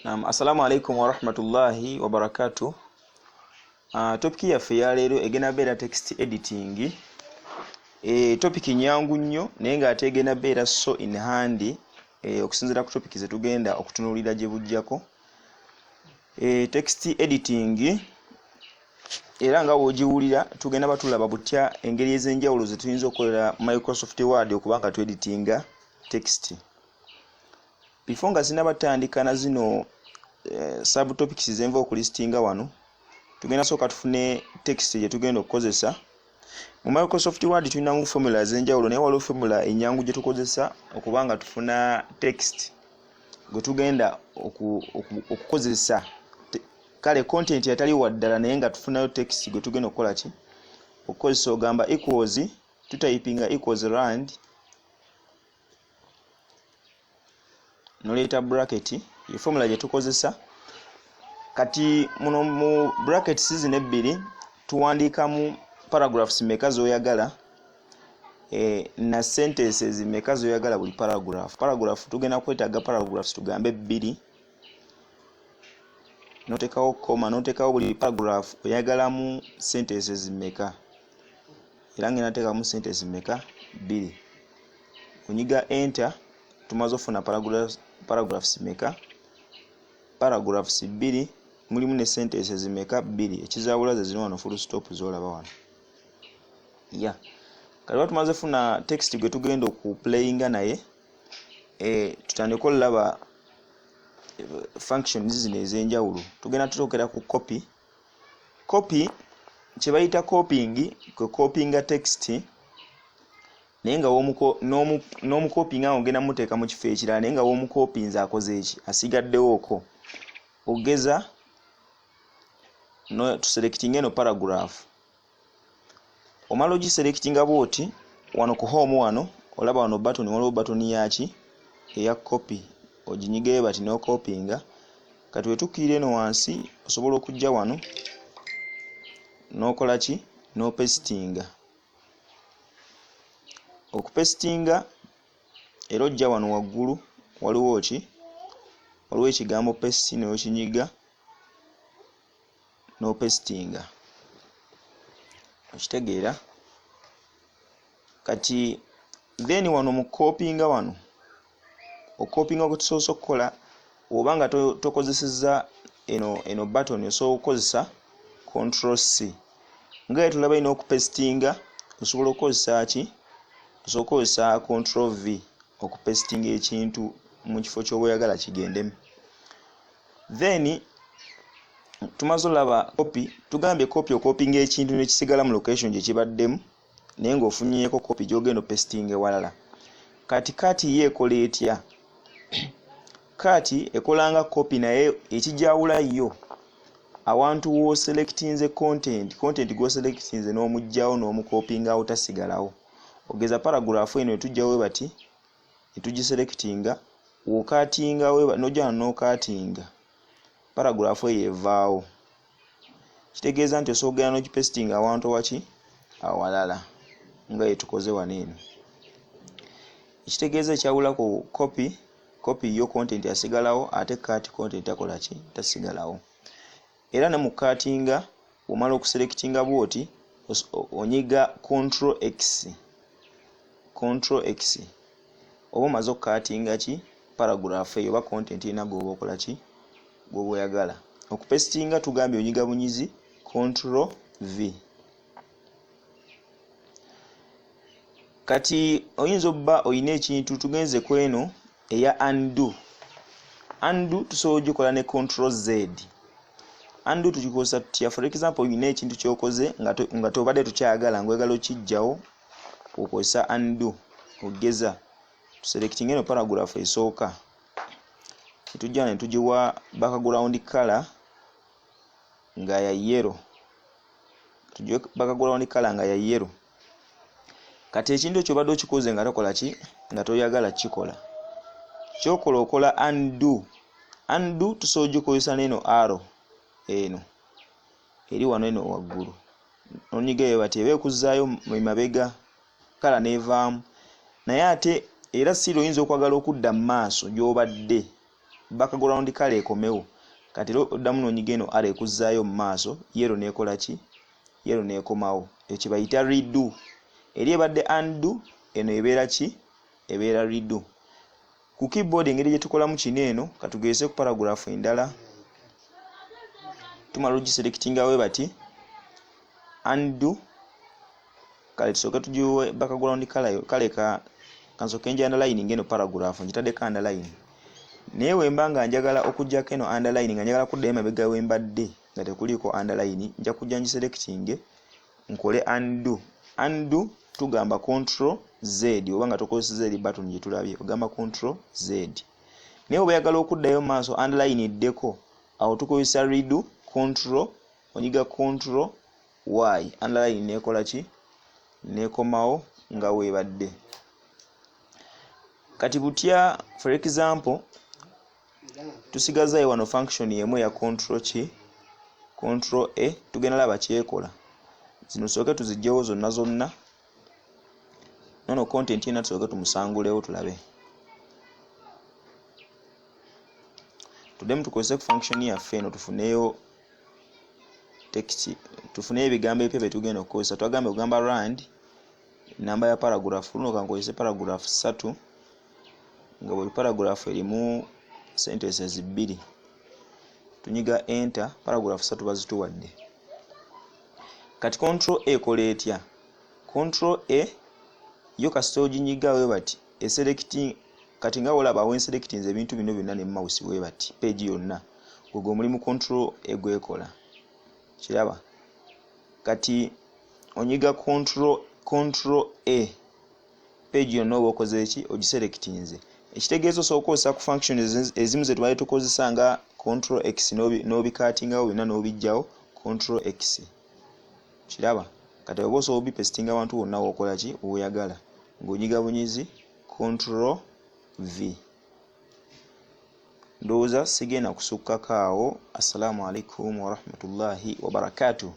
Naam, assalamu alaikum warahmatullahi wabarakatuh. Topic yaffe ya leero egenda beera text editing. Topic nyangu nnyo naye ng'ate egenda beera so in hand, okusinziira ku topic ze tugenda okutunuulira gye bujjako. Text editing era nga w'ogiwulira, tugenda batulaba butya engeri ez'enjawulo ze tuyinza okukolera Microsoft Word okuba nga tueditinga text. Before nga sinnabatandika na zino subtopics zenva okulistinga wano, tugenda sooka tufune text gye tugenda okukozesa. Mu Microsoft Word tulinamu formula ez'enjawulo, naye waliwo formula ennyangu gye tukozesa okuba nga tufuna text gwe tugenda okukozesa. Kale content atali waddala, naye nga tufunayo text gwe tugenda okukola ki? Okukozesa. Ogamba equals, tutayipinga equals rand, noleeta bracket, ye formula gye tukozesa. Kati muno mu brackets zino ebbiri tuwandiikamu paragraphs meka z'oyagala na sentences meka z'oyagala buli paragraph. Paragraph tugenda kwetaaga paragraphs tugambe bbiri, noteekawo comma, noteekawo buli paragraph oyagalamu sentences meka. Era ngenda teekamu sentence meka? Bbiri. Onyiga enter, tumaze ofuna paragraphs meka? Paragraphs bbiri, mulimu ne sentences meka? Bbiri. Ekizaawula ze zino wano full stop z'olaba wano. Ya, kati tumaze funa text gwe tugenda okuplayinga naye, tutandike olaba functions zino ez'enjawulo. Tugenda tutookera ku copy. Copy kye bayita copying, kwe copyinga text naye nga n'omukopinga nga ogenda muteeka mu kifo ekirala, naye nga w'omukopinze akoze eki? Asigaddewo okwo. Ogeza no tuselectinga eno paragraph, omala ogiselectinga bwoti wano ku home wano olaba wano button, waliwo button yaki? Eya copy. Oginyigeyo bati n'okopinga. Kati wetukkirira eno wansi, osobola okujja wano n'okola ki? N'opestinga. Okupestinga era ojja wano waggulu waliwo ki? Waliwo ekigambo paste, n'okinyiga n'opestinga. Okitegeera? Kati then wano mu kopinga, wano okopinga kwe tusoose okukola, oba nga tokozesezza eno button, osobola okukozesa control C nga ye tulaba ina. Okupestinga osobola okukozesa ki? Osobola okukozesa control V okupestinga ekintu mu kifo ky'oba oyagala kigendemu. Then tumaze olaba copy. Tugambye copy okopinga ekintu nekisigala mu location gye kibaddemu, naye ng'ofunyeeko copy gy'ogenda opestinga ewalala. Kati cut ye ekola etya? Cut ekolanga copy, naye ekijawula yo awantu w'oselectinze content, content gw'oselectinze n'omugjawo n'omukopingawo tasigalawo. Ogeza paragraph eno etujjawo bati netugiselectinga, w'okatinga n'ojja wano n'okatinga, paragraph eyo evaawo. Kitegeeza nti osobola okugenda n'okipestinga awantu waki awalala nga yetukoze wano eno. Ekitegeeza ekyawula ku copy, copy yo content asigalawo, ate cut content takola ki? Tasigalawo. Era ne mu katinga, omala okuselectinga bwoti, onyiga control X, control X, oba omaze okukatinga ki? Paragraph eyo oba content erina gwoba okola ki? Gwoba oyagala okupestinga. Tugambye onyiga bunyizi control V. Kati oyinza obba oyina ekintu, tugenze ku eno eya undo. Undo tusobola ogikola ne control Z. Undo tugikozesa tutya? For example, oyina ekintu kyokoze nga tobadde tukyagala, nga oyagala okijjawo, okozesa undo. Ogeza tuselectinga eno paragraph esooka, netujja ne tugiwa background color nga ya yellow, tugiwe background color nga ya yellow. Kati ekintu ekyo obadde okikoze nga tokola ki? Nga toyagala kikola, kyokola okola undo. Undo tusobola ogikozesa n'eno arrow eno eri wano eno waggulu, onyigayo bati eba ekuzzaayo emabega, color n'evaamu. Naye ate era still oyinza okwagala okudda mu maaso gy'obadde. Background color ekomewo. Kati era oddamu n'onyiga eno arrow ekuzzaayo mu maaso, yellow n'ekola ki? Yellow n'ekomawo. Ekyo kye bayita redo. Eri ebadde undo, eno ebeera ki? Ebeera redo. Ku keyboard engeri gye tukolamu kino eno, katugezese ku paragraph endala. Tumala ogiselectinga we bati undo. Kale tusooke tugiwe background color, kale ka kansooke nja underline ng'eno paragraph ngitaddeko underline. Naye bwe mba nga njagala okuggyako eno underline, nga njagala kuddayo emabega we mbadde nga tekuliiko underline, nja kujja ngiselectinge nkole undo. Undo tugamba control Z, oba nga tokozesezza eri button gye tulabye, ogamba control Z. Naye oba oyagala okuddayo mu maaso underline eddeko, awo tukozesa redo, control, onyiga control Y, underline neekola ki? Neekomawo nga weebadde. Kati butya, for example, tusigazaayo wano function emu eya control ki? Control A, tugenda laba kyekola. Zino tusooke tuziggyewo zonna zonna. Nono content yenna tusooke tumusangulewo tulabe. Tuddemu tukozese ku function yaffe eno tufuneyo text, tufuneyo ebigambo ebipya bye tugenda okukozesa. Twagambye okugamba rand namba ya paragraph, luno kankozese paragraph 3 nga buli paragraph erimu sentences 2. Tunyiga enter, paragraph 3 bazituwadde. Kati control A ekola etya? Control A yo kasita oginyiga we bati eselecting, kati nga wolaba we nselectinze ebintu bino byonna ne mouse we bati page yonna, gwe omulimu control A gwekola. Kiraba? Kati onyiga control A, page yonna oba okoze ki? Ogiselectinze. Ekitegeeza osobola okukozesa ku function ezimu ze tubadde tukozesa nga control X n'obikatingawo byonna n'obiggyawo control X. Kiraba? Kati oba osobola obipesitinga awantu wonna w'okola ki? W'oyagala. Ng'onyiga bunyizi control V. Ndowooza sigenda kusukkako awo. Assalamu alaikum warahmatullahi wabarakatuh.